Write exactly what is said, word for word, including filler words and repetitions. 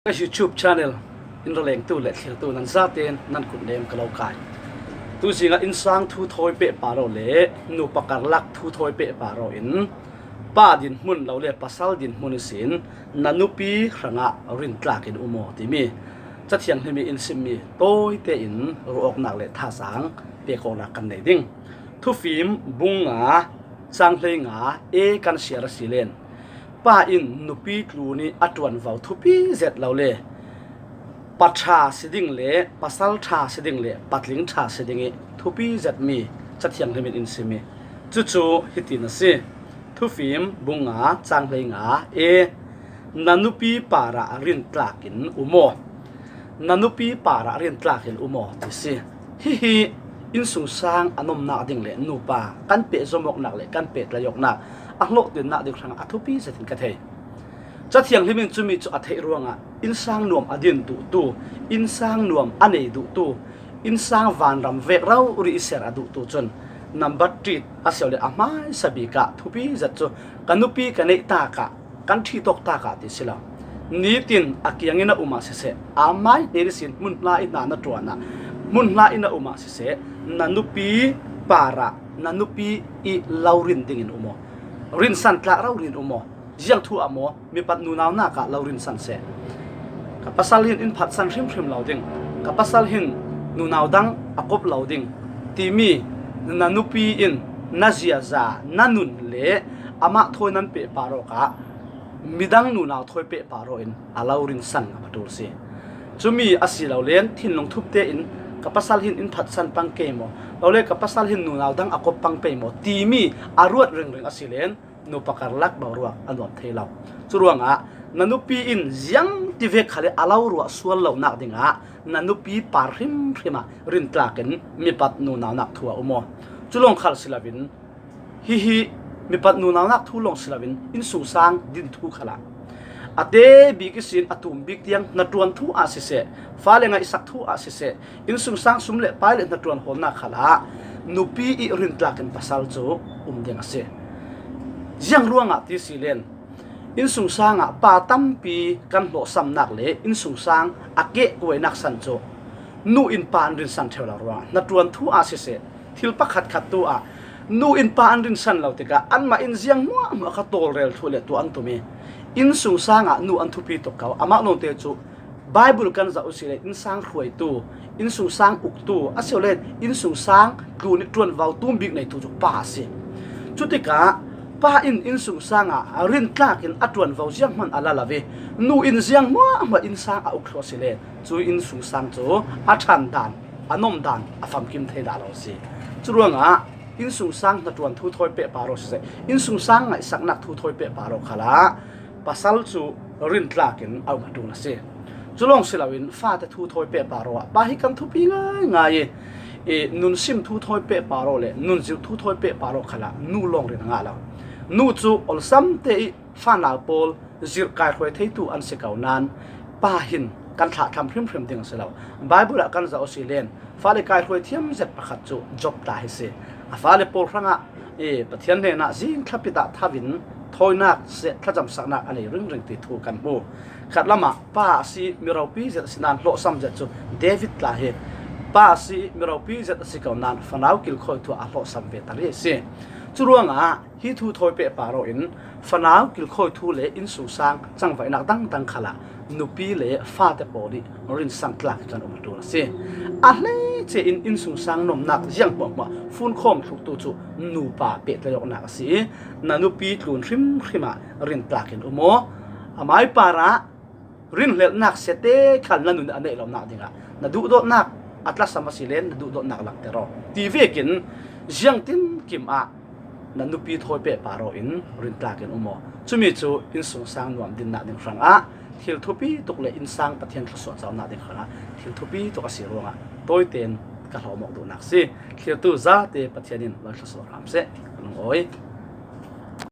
Ka YouTube channel in ra lengtu le thlirtu nan zaten nan kut nem ka lo kai. Tu zinga innsang thu thawi peh pah rawh le nupa karlak thu thawi peh pah rawh in, pa dinhmun lo le pasal dinhmun ihsin na nupi hrangah rintlak in um aw timi Cathiang Hlimi in simmi tawite in ruahawknak le thazaang pekawknak kan nei ding. Thufim bung nga, cang hlei nga e kan siar a si len, pa in nupi tlun ih a ṭuanvo thupi zet lo le pa ṭha si ding le pasal ṭha si ding le patling ṭha si ding ih thupi zetmi Cathiang Hlim in in simmi cucu hitin a si. Thufim bung nga, cang hlei nga e, na nupi parah rintlak in um aw. Na nupi parah rintlak in um aw ti si. Hihi innsungsang a nomnak ding le nupa kan pehzom awknak le kan pehtlaih awknak a hlawhtlinnak ding hrangah a thupi zetin ka thei. Cathiang Hlim in cumi cu a theih ruangah innsang nuam a din duhtu, innsang nuam a nei duhtu, innsang vanram vek rori ih ser a duhtu cun nambat ṭit a si lo le a hmaisa bik ah thupi zet cu ka nupi ka neih takah kan ṭhitawk takah ti si lo. Nitin a kiangin a um ah siseh, a mai hnen ihsin hmunhla ih hna na ṭuan ah, hmunhla in a um ah siseh, na nupi parah na nupi ih lo rin dingin um aw. Rinsan tlak rori in um aw. Ziang thu ah maw, mipat nunaunak ah lo rinsan seh. Ka pasal hin in phatsan hrimhrim lo ding, ka pasal hin nunau dang a kop lo ding timi na nupi in na ziaza, na nun le amah thawi nan peh pah rawk ah midang nunau thawi peh pah rawh in a lo rinsan ngam a ṭul si. Cumi a si lo len thinlung thup tein ka pasal hin in phatsan pang kei maw, lo le ka pasal hin nunau dang a kop pang pei maw timi a ruat ringring a si len nupa karlak boruak a nuam thei lo. Curuangah na nupi in ziang ti vek khal ih a lo ruah sual lonak dingah na nupi par hrimhrim ah rintlak in mipat nunaunak thu ah um aw. Cu lawng khal si loin hihi mipat nunaunak thu lawng si loin innsungsang din thu khalah a te bik ihsin a tum bik tiang hnaṭuan thu ah siseh, fale ngaihsak thu ah siseh, innsungsang sum le pai le hnaṭuan hawlnak khalah nupi ih rintlak in pasal cu um ding a si. Ziang ruangah ti si len, innsungsang ah pa tampi kan hlawhsamnak le innsungsang a kehkuainak san cu nu in pa an rinsan ṭheu lo ruangah hnaṭuan thu ah siseh, thil pakhat khat tu ah nu in pa an rinsan lo tikah anmah in ziang hmuahhmuah kha tawlrel thluh le tuah an tum ih innsungsang ah nu an thupi tuk ko. Amah lawngte cu Baibal kan zoh u si le innsang hruaitu, innsungsang uktu a si le innsungsang tlun ih ṭuanvo tum bik neitu cu pa a si. Cutikah pa in innsungsang ah rintlak in a ṭuanvo zianghman a la lo ih nu in ziang hmuahhmuah innsang a uk thluh a si le cu innsungsang cu a ṭhan dan, a nom dan a famkim thei dah lo a si. Curuangah innsungsang hnaṭuan thu thawi peh pah rawh siseh, innsungsang ngaihsaknak thu thawi peh pah rawh khalah pasal cu rintlak in a um a ṭul a si. Cu lawng si loin fate thu thawi peh pah rawh ah pa hi kan thupi ngaingai ih, ih nunsim thu thawi peh pah rawh le nunzirh thu thawi peh pah rawh khalah nu lawng rin a ngah lo. Nu cu awlsam te ih fanau pawl zirh kaihruai theitu an si ko nain pa hin kan thlahthlam hrimhrim ding a si lo. Baibal ah kan zoh a si len fale kaihruai thiam zet pakhat cu Job tla hi si. A fale pawl hrangah i Pathian hnenah zing thlapit ah tho in thawinak seh thlacamsaknak a nei ringring ti thu kan hmu. Khatlam ah pa a si mi ropi zet a si nain hlawhsam zet cu David tla hi pa a si mi ropi zet a si ko nain fanau kilkhawi thu ah a hlawhsam ve ta rih a si. Curuangah hi thu thawi peh pah rawh in fanau kilkhawi thu le innsungsang cangvaihnak dangdang khalah nupi le fate pawl ih rinsan tlak kan um a ṭul a si. A hleice in innsungsang nomnak ziang hmuahhmuah funkhawm thluktu cu nupa pehtlaih awknak a si ih na nupi tlun hrimhrim ah rintlak in um aw. Amai parah rinhlelhnak sete khal na nun a neih lonak dingah na duhdawtnak a tlasam a si len na duhdawtnak langter aw ti vekin ziangtinkim ah na nupi thawi peh pah rawh in rintlak in um aw. Cumi cu innsungsang nuam dinnak ding hrangah thil thupi tuk le innsang Pathian thluasuah conak ding hrangah thil thupi tuk a si ruangah tawiten ka hlawm awk duhnak si. Thlirtu zate Pathian in lo thluasuah hram seh. Ka lungawi.